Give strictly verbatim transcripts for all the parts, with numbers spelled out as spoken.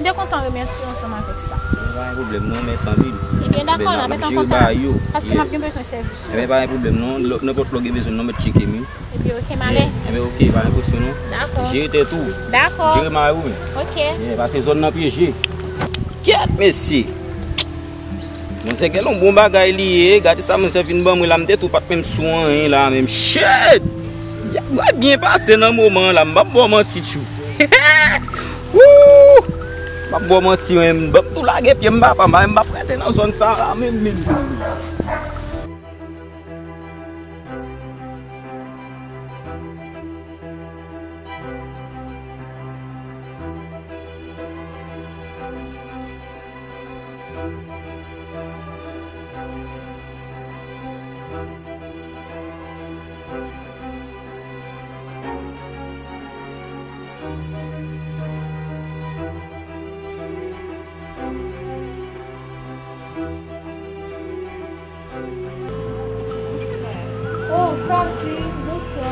M te kontan remèsye w ansanm avèk sa. Pa gen pwoblèm non, mèsi anpil. Ebyen, dakò, n ap jere bagay yo. Paske m ap gen bezwen sèvis ou. Ebyen, pa gen pwoblèm non. Lè, nenpòt lè w gen bezwen m nan, mèt tcheke m wi. Ebyen, oke, m ale. Ebyen, oke, pa gen presyon non. Dakò. Jere tèt ou. Dakò. Jere mari w menm. Oke. Yeah, paske zòn nan pyeje. Kèt, mesye. Manzè gen yon bon bagay li ye. Gade sa manzè vin ban mwen la, m te tou pa t menm sou anyen la menm. Shit! Byen pase nan moman an la, m p ap ba w manti tjou. Woo! M p ap ba w manti, men m p ap tou lage pye m papa, m p ap rete nan zòn sa la menm, menm. Oh, Safi, bonswa.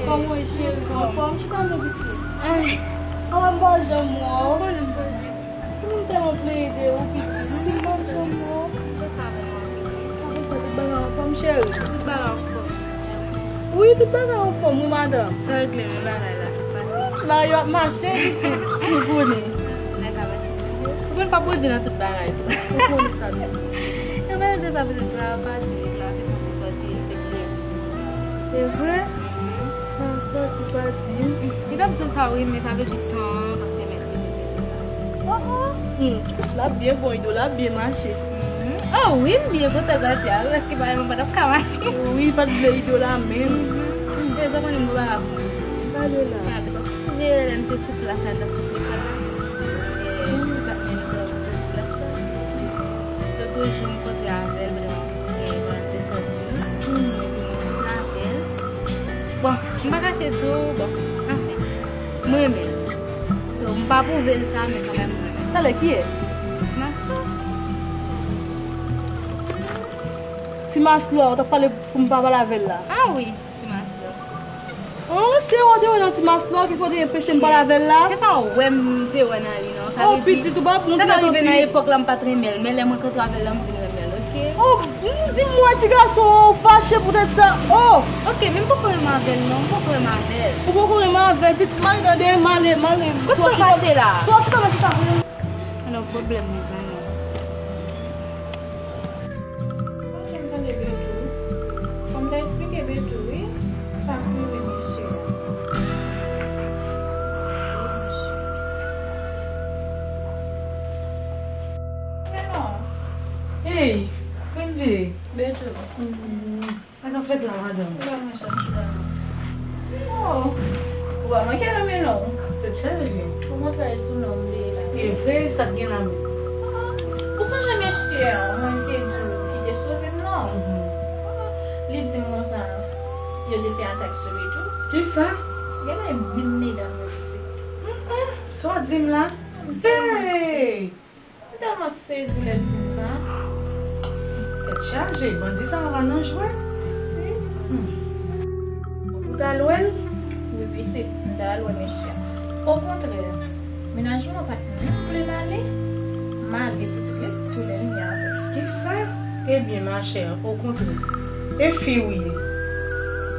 Kòman w ye, cheri? Anfòm? Chita non, pitit. Ay. Kòman m pa janm wè w? Ou konnen m poze. Mwen tèlman plede ou, pitit. Ou di m pa janm wè w. Sa bon, mwen. Kòman sa, tout bagay anfòm, cheri? Tout bagay anfòm. Wi, tout bagay anfòm, wi, madanm. Sa regle men bagay la, sa pase. Bagay yo ap mache, pitit. Ou konnen. Nèg la mèt Ou konn pa Bondye nan tout bagay tou. Ou konn sa menm. Yo pa di sa pitit la, pa di la, pitit ti sòti depi lè. Se vre? Mhm. Sa sòti pa di m. Li t ap di w sa wi, men sa vle di tan an pa t pèmèt li repete sa. Oh, oh. Hmm. L ap byen bon, Ido, l ap byen mache. Mhm. Oh wi, m byen kontan gade a, wi, paske pa mwen pa t ap ka mache. Wi, pa t vle Ido la menm. Mhm. E sa konnen m gen bagay pou mwen. Gade la. Sa, sa sonje lè m te sou plas la, m t ap sot lekòl la. E, m t ap mennen kòlòk pou plas la. Lòt jou, m kontre avè l pandan, e, pandan m te sòti. Epi m kontre avè l. Bon, m pa kache di w, bon, anfen, m renmen l. So, m pa pwouve l sa, men kanmenm m renmen l. Talè, kiyès? Ti Maslò. Ti Maslò, ou t ap pale pou m pa pale avè l la? Ah wi. Ti Maslò. Oh, se ou te wè nan Ti Maslò ki kote enpeche m pale avè l la? Se pa wè m te wè nan li non. Sa vle di, pitit, ou pa bon, sa ta rive nan epòk la m pa t renmen l, men lè mwen kontre avè l la m vin renmen l, oke? Oh, m di m wè ti gason an, ou fache poutèt sa. Oh! Oke, men m poko renmen avè l non, m poko renmen avè l. Ou poko renmen avè l, pitit, m ale tande, m ale, m ale. Kote w fache la? Sòti, sòti, sòti. Alò, pwoblèm, mezanmi. Fò m tande Betou. Fò m ta eksplike Betou, wi, sa k rive mesye a. Men non. Hey, Wendy. Betou. Mm. Sa k ap fèt la, madanm? Ou pa mwen chanm chita non. Oh, ou pa manke renmen non. Tèt chaje. Okontrè, e sou non m li ye la. E vre, sa t gen la menm? Ou sonje mesye a, mwen te di w ki te sove m nan? Mhm. Li di m konsa, yo te fè atak sou li tou. Kisa? Genlè menm medam yo te di. Mm, mm. Sa w di m la? M tèlman Hey! M tèlman sezi lè l di m sa. Tèt chaje, bandi sa yo pa nan jwèt. Si. Hmm. Ou t al wè l? Wi, pitit, m t al wè mesye a. Okontrè, mennaj mwen pa t menm vle m ale, malgre pitit li tounen li avè l. Kisa? Ebyen, machè, okontrè, e fi w ye.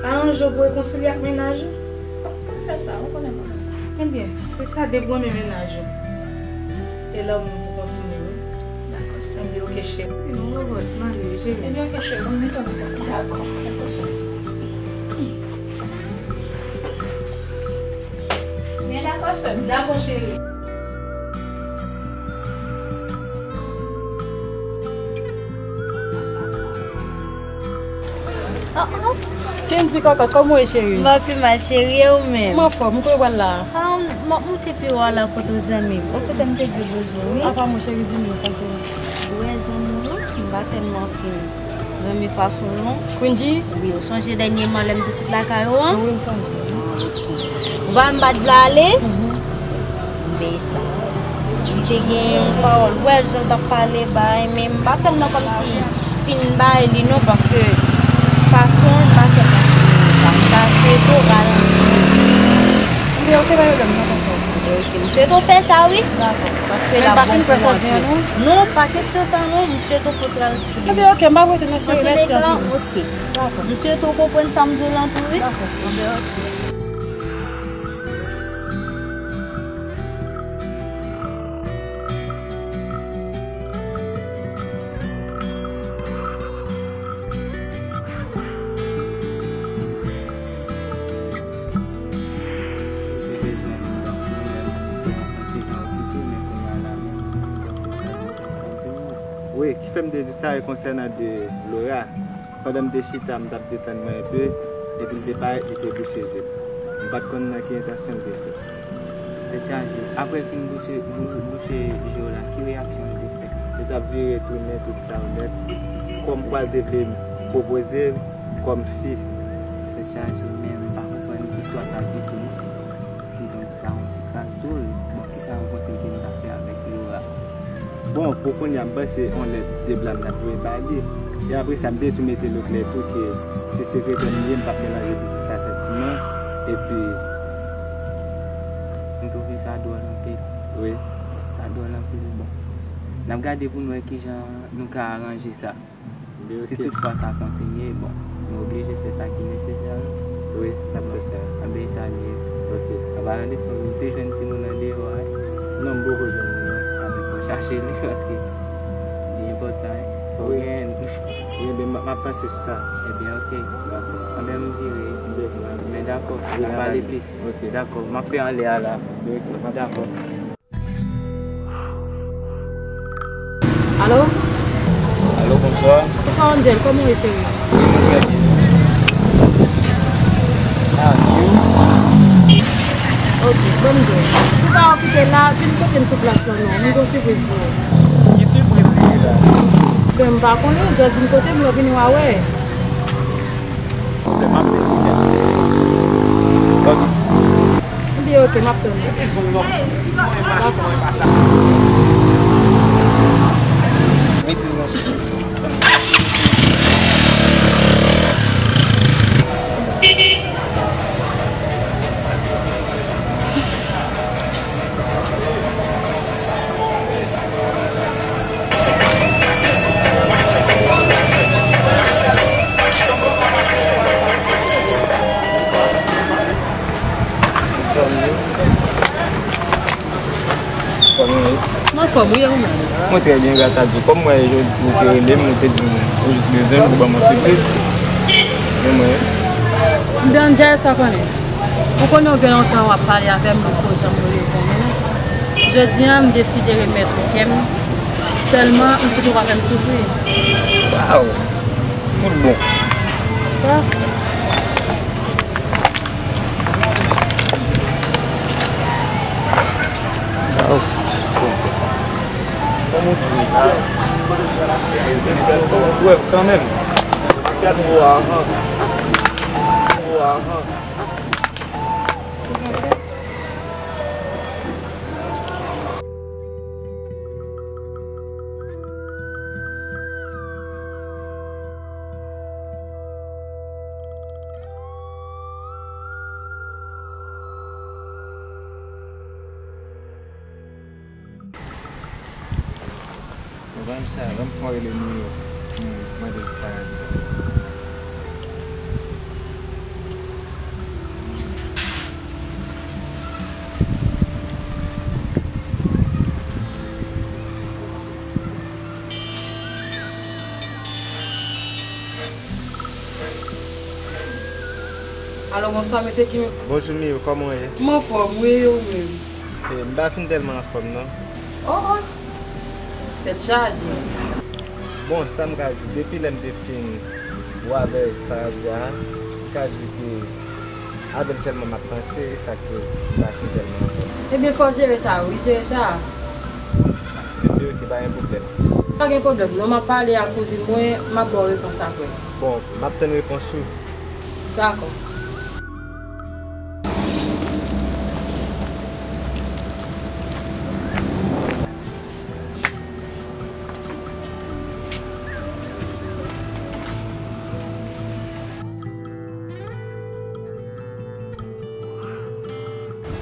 Aranje w pou rekonsilye ak mennaj ou. Pou m fè sa, ou konnen mwen. Ebyen, se sa, depi w renmen mennaj ou. E lòm pou kontinye, wi. Dakò, sè. Ebyen, oke, cheri. Ebyen, oke, cheri. Mwen mete w nan dakò. Dakò, cheri. Byen dakò, sè. Dakò, cheri. Oh, oh. Cindy kòkòt, kòman w ye, cheri? M pa pi mal, cheri, e ou menm? M anfòm, ou kote w pral la? Ah, m ap moute pi wo la kote w zanmi m. Ou kote m te dwe bezwen w, wi. Apa mwen, cheri, di m sa ke. Ou wè zanmi w, m pa tèlman fin renmen fason l non. Quindy? Wi, ou sonje dènyèman lè m te sot lakay ou an? Wi, m sonje. Ah, ok. Ou pa m pa t vle ale? Mhm. M veye sa. Li te gen yon pawòl. Ou wè jan l t ap pale bay, men m pa tèlman kòmsi fin bay li non, paske fason l pa tèlman fin sa. M ta swete w ralanti. Ebyen, ok, pa pwoblèm, m ap fè sa. Ok, m swete w fè sa, wi. Dakò. Paske l ap bon pou manje. Non, pa kesyon sa non, m swete w kontre avèk ti bebe. Ok, ok, m ap rete nan cheri, mèsi anpil. Ok. Dakò. M swete w konprann sa m di w lan tou, wi. Dakò. Anben, ok. Wi, ki fè m te di sa e konsènan de Laura. Pandan m te chita, m t ap detann mwen enpe, epi l te parèt, li te bouche je l. M pa t konn nan ki entansyon l te fè. Tèt chaje. Apre l fin bouche, bou-, bouche je w la, ki reyaksyon l te fè? Li t ap vire tounen tout sa w nèt. Kòmkwa l te vle pwopoze l kòm fi. Tèt chaje, men m pa konprann istwa sa ditou non. Kidonk, sa yon ti kras dwòl. Bon, kisa w panse ke m ta fè avèk Laura? Bon, pou kounye a, m panse yon lèt de blan m t ap voye ba li. E apre sa, m te tou mete l oklè tou ke se sekretè m li ye, m p ap melanje pitit sa santiman. Epi, m twouve sa dwòl anpil. Wi. Sa dwòl anpil. Bon, n ap gade pou n wè kijan nou ka aranje sa. Si toutfwa sa kontinye, bon, nou oblije fè sa ki nesesè, non? Wi, n ap fè sa. Anben, sa li ye. Ok. An palan de sa, ou te jwenn timoun nan deyò a? Non, m poko jwenn li, non. Anben, fò chache li, paske li enpòtan, wi. Fò gen. Wi, ben, m, m ap panse sou sa. Ebyen, ok. Dakò. Anben, m vire. M vire. Men dakò, n a pale plis. Ok. Dakò, m ap fè anlè a la. Ok. Dakò. Alo? Alo, bonswa. Bonswa, Angel, kòman w ye, cheri? Mwen trè byen. Ah, you? Ok, ban m di w. Si w pa okipe la, vin kote m sou plas la, non. M gen yon sipriz pou ou. Ki sipriz li ye la? Ben, m pa konnen, just vin kote m, lè w vini w a wè. Fè m aple ou byen. Ok. Ebyen, ok, m ap tann ou. Dakò. Midi, non. Kòman w ye? Mwen anfòm, wi, e ou menm? Mwen trè byen, gras a Dye. Kòm mwen, ou te rele m, ou te di m ou jis bezwen m pou ban m yon sipriz. Men mwen. Angel, sa konnen. Ou konnen ou gen lontan w ap pale avè m, m poko janm reponn ou. Jodi a, m deside remèt ou kè m. Sèlman, m santi w pa fè m soufri. Waw! Tout bon. Pas. Waw! Kòman w twouve sa? Ou wè, kanmenm. Gad mo avan. Mo avan. Bon, ban m sa, ban m fè yon rele Milo. Hmm, mande l sa y ap fè. Alo, bonswa, mesye Jimmy. Bonjou, Milo, kòman w ye? M anfòm, wi, e ou menm? E, m pa fin tèlman anfòm, non. Oh, oh. Tèt chaje. Bon, sa m ka di, depi lè m te fin bwè avèk Faradja a, m ka di ke avè l sèlman m ap panse, e sa k koz m pa fin tèlman anfòm. Ebyen, fò w jere sa, wi, jere sa. Ebyen, ok, pa gen pwoblèm. Pa gen pwoblèm, non, m ap pale ak kouzin mwen, m ap ba w repons apre. Bon, m ap tann repons ou. Dakò.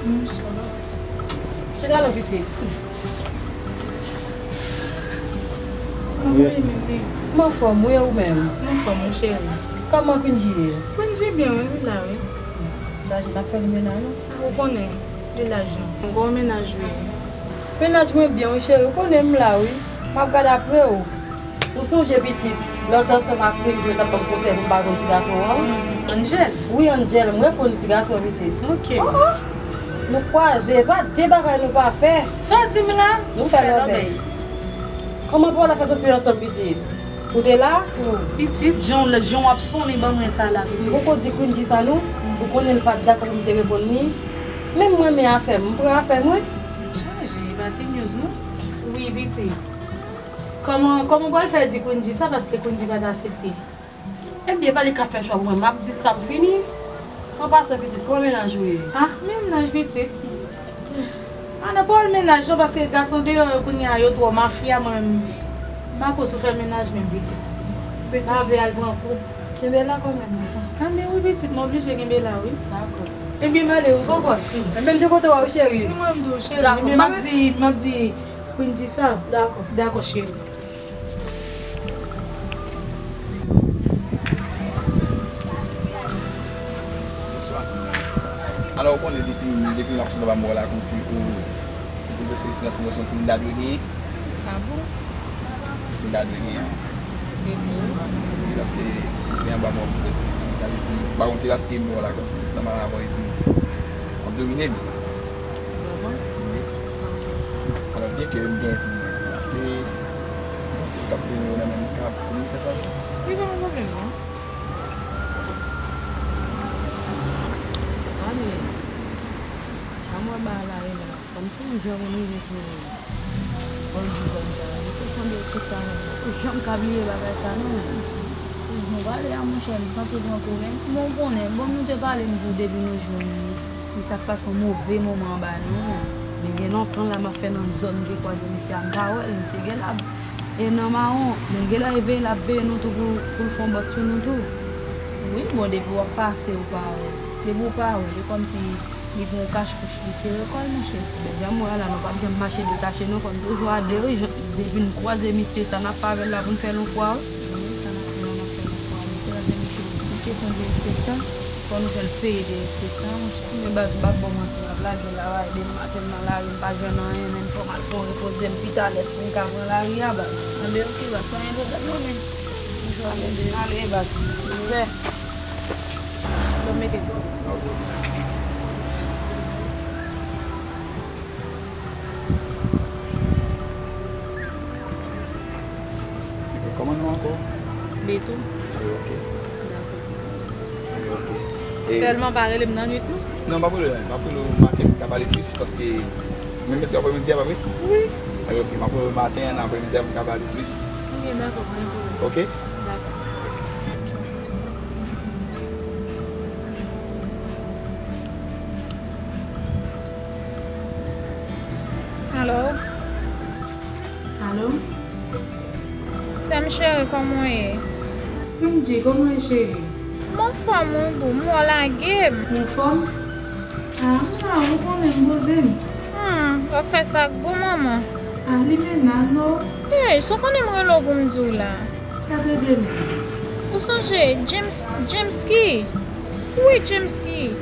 Bonswa. Chita non, pitit. Yes. Mwen anfòm, wi, ou menm? Mwen anfòm, wi, cheri. Kòman Quinji ye? Quinji byen, wi, li la, wi. Chaje n ap fè li menaj, non? Ou konnen, li laj nou. Mwen gen yon menaj, wi. Menaj mwen byen, wi, cheri. Ou konnen m la, wi. M ap gade apre w. Ou sonje, pitit, lè w te ansanm ak Quinji, ou t ap ban m konsèy pou m pa jwenn ti gason an? Angel? Wi, Angel, m reponn ti gason, pitit. Ok. Nou kwaze, pa de bagay nou pa fè. Sa w di m la? Nou fè lòbèy. Kòman pou w la fè soti ansanm, pitit? Ou te la? Pitit, jan w, jan w ap sonnen ban mwen sa la, pitit. M poko di Quinji sa, non. Ou konnen l pa t dakò pou m te reponn li. Men m renmen afè m, m pran afè mwen. Chaje, pa ti news, non. Wi, pitit. Kòman, kòman w pral fè di Quinji sa, paske Quinji pa t aksepte? Ebyen, pa li k ap fè chwa pou mwen. M ap di l sa, m fini. An pasan, pitit, kòman menaj ou ye? Ah, menaj, pitit. Ah, nan pawòl menaj, non, paske gason deyò yo kounye a, yo twò mafya, mwen menm, m pa ko sou fè menaj menm, pitit. M pa vle al pran kou. Kenbe la kanmenm, non. Ah, men wi, pitit, m oblije kenbe la, wi. Dakò. Ebyen, m ale, wi, kòkòt. Ebyen, m te kontan wè w, cheri. Wi, mwen, m tou, cheri. Dakò. Ebyen, m ap di, m ap di Quinji sa. Dakò. Dakò, cheri. Bonswa. Alò, ou konnen depi, depi m ap sot anba mò la, kòmsi ou, ou te silans mwen, se yon ti manda dwe genyen. Ah bon? Manda dwe genyen. E vre? Paske depi anba mò, ou te silans mwen, sa vle di, m pa konn se paske mò la, kòmsi, sanm avè w epi w ap domine m. Vrèman? Wi. Alò, byen ke m gen pou mwen, se, se w k ap vini nan menm ka pou mwen fè sa. Li pa yon pwoblèm, non. Anmwey. Anmwey, ba la e la. Ban m sonje w rive sou bandi zòn sa yo. Misye fon derespektan, ou janm ka bliye bagay sa non, men. Jan w pale a, monchè, m santi w pran kou, men. Bon, ou konnen, bon, nou te pale, m di w depi nou jwenn li, li sa k pase yon move moman anba nou, men. Men gen lontan la m ap fè nan zòn m te kwaze misye a, m pa wè l, misye gen la e nan mawon, men gen lè e veye l ap veye nou tou pou, pou l fè yon bòt sou nou tou. Wi, bon, depi w ap pase, ou pa wè. Depi w pa wè, se kòmsi li pran yon kach kouch li sere kò l, monchè. Men jan m wè a la, nou p ap janm mache detache non, fò n toujou a de wi, jan, depi n kwaze misye, sa n ap fè avè l la pou n fè l yon fwa wi. Wi, sa n ap fè la, n ap fè l yon fwa. Misye la se misye, misye fon derespektan, fò nou fè l peye derespektan, monchè. Men baz, m p ap ba w manti, m ap lage l la, ede m maten nan lari, m pa jwenn anyen, men fò m al fè yon repoze m, pi talè pou m ka pran lari a, baz. Anben, oke, baz, pa gen pwoblèm non, men. Toujou ap ede m ale, baz. Ouvè. Bon, mete. Kòman non ankò? Beto. Oke. Dakò. Oke. E sèlman pa rele m nan nwit non? Non, m ap rele w, m ap rele w maten pou n ka pale plis, paske mwen mèt aprèmidi a, pa vre? Wi. Oke, m ap rele w maten an, aprèmidi a pou n ka pale plis. Oke, dakò, pa gen pwoblèm. Oke? Dakò. Alo? Alo? Sè m cheri, kòman w ye? Quinji, kòman w ye, cheri? M anfòm, wi, boo. M wè w lage m. Ou anfòm? Ah, m la, ou konnen m poze m. Hmm, w ap fè sa ak boo manman. Ah, li menaj non. Hey, sa w konnen m rele w pou m di w la. Sa te vle menm? Ou sonje James, James ki? Wi, James ki.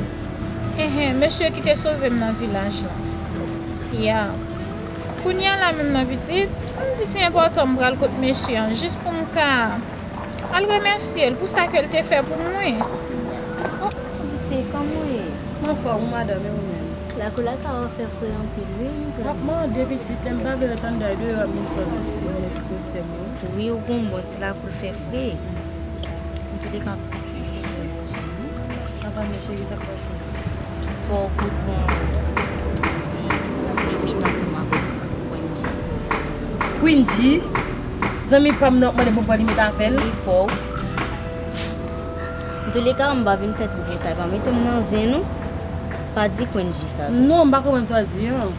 Enhen, mesye ki te sove m nan vilaj la. Ya. Kounye a la menm nan pitit, m di ti enpòtan m pral kot mesye an jis pou m ka al remèsye l pou sa ke l te fè pou mwen. Oh, pitit, kòman w ye? M anfòm, wi, madanm, e ou menm? Lakou la ka fè fre anpil, wi. M ap mande pitit, lè m pa gen antann dèyè deyò, m vin pran ti stè, m met ti postè m yo. Wi, ou gon bon ti lakou l fè fre. Antouleka, pitit, papa, men cheri, sa k pase? Fò w kout bon ti limit ansanm avèk Quinji. Quinji? Zanmi pa m nan w ap mande pou m pran limit avè l? Zanmi pa w? Antouleka, m pa vin fè twòp detay, pa mete m nan zen, non. Pa di Quinji sa tou. Non, m pa konprann sa w di an.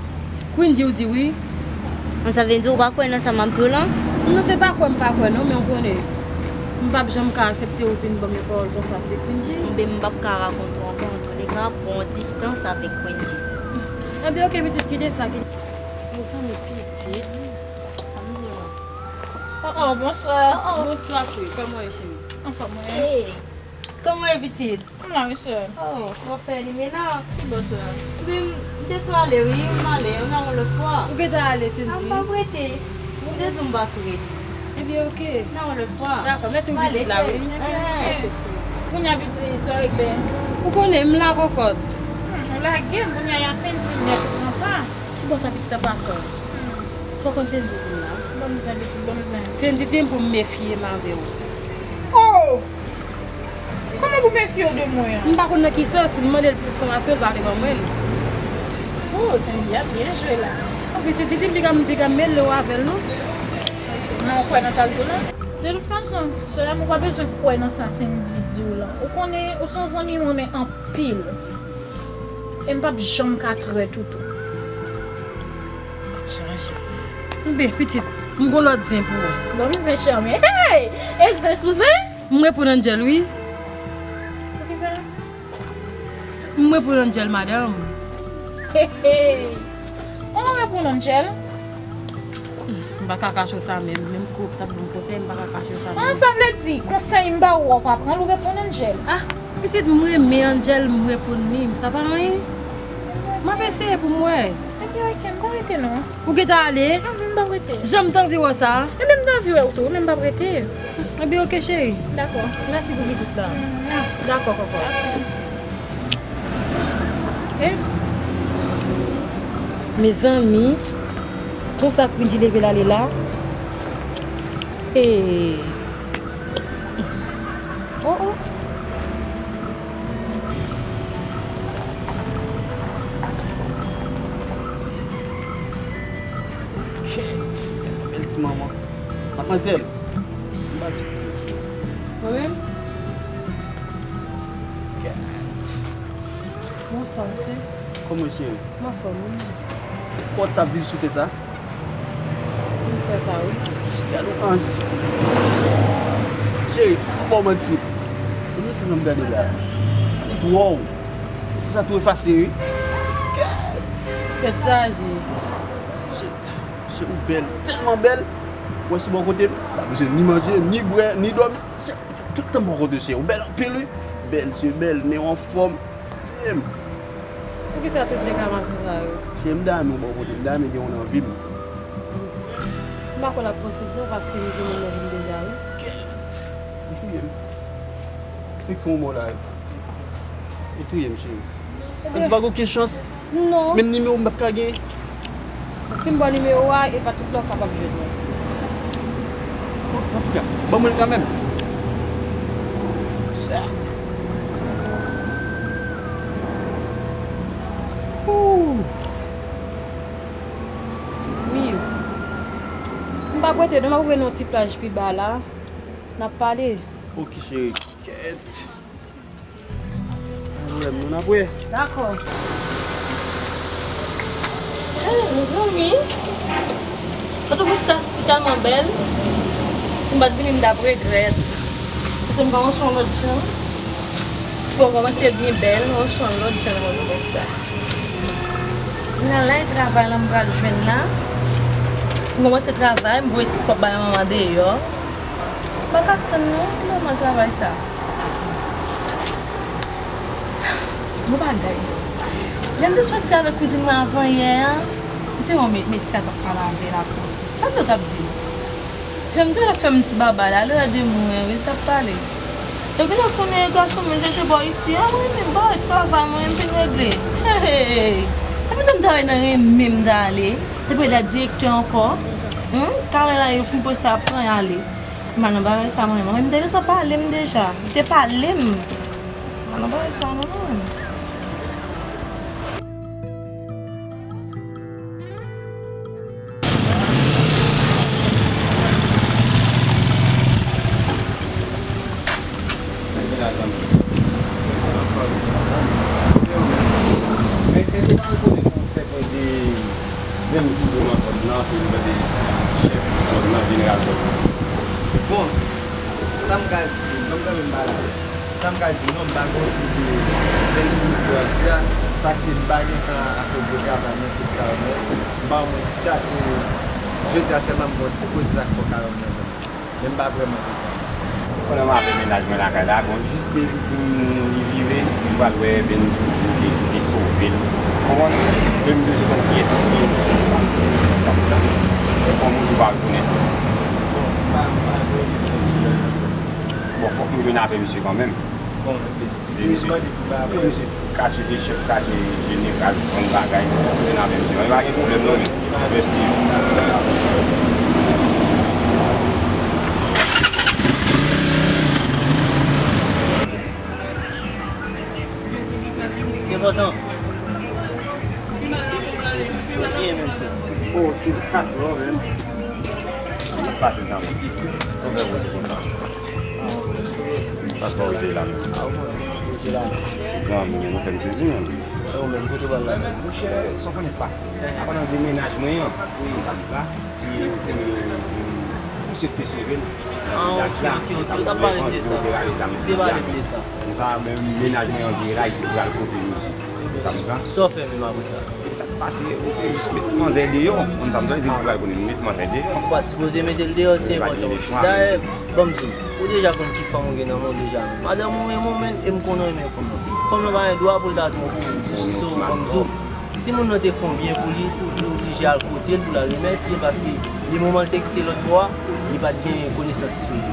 Quinji ou di wi. An, sa vle di ou pa kwè nan sa m ap di w lan? Non, se pa kwè m pa kwè non, men ou konnen. M p ap janm ka aksepte ou vin ban m yon pawòl konsa de Quinji. Enben, m p ap ka rakonte w ankò, antouleka, pran distans avèk Quinji. Enben, oke, pitit, kite sa, kite. Mezanmi, pitit. Sa m di w lan. Oh, oh, bonswa. Oh, oh. Bonswa, kou. Kòman w ye, cheri? Anfòm, wi. Hey, kòman w ye, pitit? M la, wi, sè. Oh, sa w ap fè limena? Ki bò sa? Ebyen, m te sou ale, wi, m ale, m nan yon lòt fwa. Ou gentan ale, Sendy? Ah, m p ap rete. M te di w m pa sou rete. Ebyen, oke. Nan yon lòt fwa. Dakò, mèsi pou vizit la, wi. Eh. Oke, cheri. Kounye a, pitit, sa w regle? Ou konnen, m la kòkòt. Hmm, ou lage m, kounye a, y a Sendy nèt ou pran pa. Ki bò sa, pitit, an pasan? Hmm. Sa w konn Sendy di m la? Ban m zen, pitit, ban m zen. Sendy di m pou m mefye m avè w. Oh! Kòman pou mefye w de mwen an? M pa konn nan ki sans, m mande l plis enfòmasyon, l pa vle ban mwen l. Oh, Sendy ap byen jwe la. Pitit, di m piga m, piga m mele w avè l, non? Non, ou kwè nan sa l di w la? De tout fason, sè a, m pa bezwen kwè nan sa Sendy di w la. Ou konnen, ou se yon zanmi m renmen anpil. E m p ap janm ka trèt ou tou. Tèt chaje. Enben, pitit, m gon lòt zen pou ou. Bon, m zen, cheri. Hey! E zen sou zen? M reponn Angel, wi. Poukisa? M reponn Angel, madanm. Hey, hey. Ou reponn Angel? M pa ka kache w sa menm. Menm kou w t ap ban m konsèy, m pa ka kache w sa menm. Ah, sa vle di, konsèy m ba ou a, ou pa pran l, ou reponn Angel? Ah, pitit, m renmen Angel, m reponn li. Sa pa anyen. M ap eseye pou m wè. Ebyen, oke, m pa rete non. Ou gentan ale? Non, m pa rete. Jan m t anvi wè w sa? Ebyen, m t anvi wè w tou, men m p ap rete. Ebyen, oke, cheri. Dakò. Mèsi pou vizit la. Mm, non. Dakò, kòkò. Eh? Mezanmi, konsa Quindy leve l ale la. Eh. Oh, oh. Kèt, bèl ti manman. Matmwazèl. Mwen menm? Kèt. Bonswa, mesye. Kòman, cheri? M anfòm, wi. Kò w t ap viv sou tè sa? M fè sa, wi. Kèl ou anj. Cheri, pa ba w manti. E mesye m nan m gade la. Li twò w. Mesye sa tou efase, wi. Kèt. Tèt chaje. Shit. Cheri, ou bèl. Tèlman bèl. Ou wè sou bò kote m, pa bezwen ni manje, ni bwè, ni dòmi. Tout tan bò kote w, cheri. Ou bèl anpil, wi. Bèl, je bèl, nen w anfòm. Damn. Poukisa tout deklamasyon sa yo? Cheri, m ta renmen w bò kote m, m ta renmen gen w nan vi m. M pa kwè l ap posib non, paske m gen moun nan vi m deja, wi. Kèt! Ou touye m. Fik fè yon mò la. Ou touye m, cheri. Ebyen, ou di pa gen okenn chans. Non. Menm nimewo m p ap ka genyen. Si m ba w nimewo a, e pa tout lè w kapab jwenn mwen. Antouka, ban mwen l kanmenm. Sa. Ooh. Wi. M p ap rete non, m ap rive nan yon ti plaj pi ba la. N ap pale. Oke, cheri. Kèt. Pwoblèm nou n ap wè. Dakò. Hey, mezanmi. Pòtoprens sa si tèlman bèl. Si m pa t vini, m t ap regrèt. Paske m kòmanse yon lòt jan. Ti bò kòmanse byen bèl, m kòmanse yon lòt jan nan Pòtoprens sa. Nan lay travay la, m pral jwenn la. M kòmanse travay, m voye ti kòb bay manman deyò. M pa ka tann non, pou manman travay sa. Bon bagay. Lè m te soti avèk kouzin mwen avanyè a, m te wè yon me-, mesye a t ap pale avè l akote. Sa m te t ap di l? Jan m te t ap fè m ti babay la, lè de mwen, wi, l t ap pale. Epi lè kounye a, gason mwen chèche bò isi a, mwen menm, ba travay mwen, m fin regle. Hey! Epi jan m travay nan renmen m t ale. Epi la direktè ankò. Hmm? Talè la, yo fin poze sa ap pran y ale. M pa nan bagay sa mwen menm. Mwen, m te gentan pale m deja. M te pale m. M pa nan bagay sa non, mwen. Men èske pa l konnen gen yon sèten de menm sou do nan zòn nan, ke nou tande chèf zòn nan, jeneral zòn nan? Bon, sa m ka di, non, m kanmenm pa la. Sa m ka di non, m pa gen yon kou de pèn sou mikwo a jodi a, paske m pa gen tan akoz de travay mwen, tout sa yo, men m pa wè mwen chak, e, jodi a sèlman m gen yon ti koze sa k fè w ka wè m nan zòn nan. Men m pa vrèman konprann. Pandan m avè mennaj mwen lakay la, bon, jis depi di m li vire, li pral wè Benzou ki te, ki te sove l. Ou konprann? Men m bezwen konn kiyès ki Benzou. Sa m di la. E kòman ou di w pa rekonèt? Bon, m pa, m pa jwenn Benzou. Bon, fòk m jwenn avè misye kanmenm. Bon, si misye mande pou bagay. Misye kache de chèf, kache jeneral, bann bagay, nou konn avè misye. Men pa gen pwoblèm non, men. Mèsi. Se enpòtan. Byen, men. Oh, ti kras non, men. Pase zanmi. Konbyen pou se konsa? Paspò ou te la menm. Zanmi, ou fè m sezi menm. Ou menm, kote w al la? Monchè, sa w konnen k pase. Avan nan demennaj mwen an, sa m pa, ki, ki, misye te sove l. Ah, ok, ok, ok. Ou t ap pale m de sa. Ou te pale m de sa. Konsa, menm mennaj mwen an vire la, li pral kote misye. Sa m pa. Sa w fè menm apre sa? E sa k pase, ou te jis met manzè deyò. Konn sa m di, depi pral konnen, met manzè deyò. Ou pa t sipoze mete l deyò, se enpòtan. Dayè, ban m di w, ou deja konn ki fanm ou gen nan men w deja. Madanm ou renmen w, men, e m konnen w renmen fanm nan. Fanm nan pa gen dwa pou l ta twonpe w. So, ban m di w, si moun nan te fè yon byen pou li, ou te oblije al kote l pou l al remèsye l, paske li moman l te kite lòt bò a, li pa t gen konesans sou li.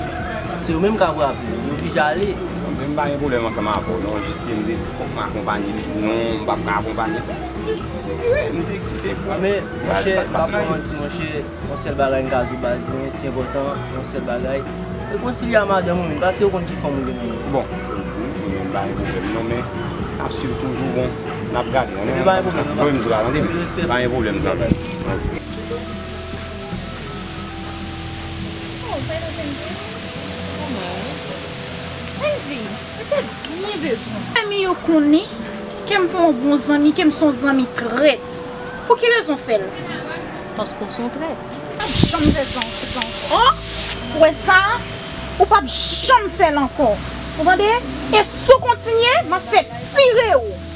Se ou menm k ap raple l, li oblije ale. Men m pa gen pwoblèm ansanm avè w, non, jis ke m te di fòk m akonpanye li, di non, m p ap ka akonpanye. M te eksite pou. Men, monchè, m p ap manti, monchè, yon sèl bagay m ka di w baz mwen, ti enpòtan, yon sèl bagay. Rekonsilye a madanm ou, men, paske ou konn ki fanm ou gen nan men. Bon, se ou di, men m pa gen pwoblèm, non, men n ap swiv toujou, bon, n ap gade, non, men pa gen pwoblèm, non. Voye m sou la, tande, men pa gen pwoblèm, zanmi. Ok. Oh, Valentine, kòman ou? Sandy, ou te byen bezwen. Zanmi yo konnen ke m pa yon bon zanmi, ke m se yon zanmi trèt. Pou ki rezon fè l? Paske w se yon trèt. P ap janm fè sa ankò. Ou wè sa? Ou p ap janm fè l ankò. Ou tande? E si w kontinye, m ap fè tire w.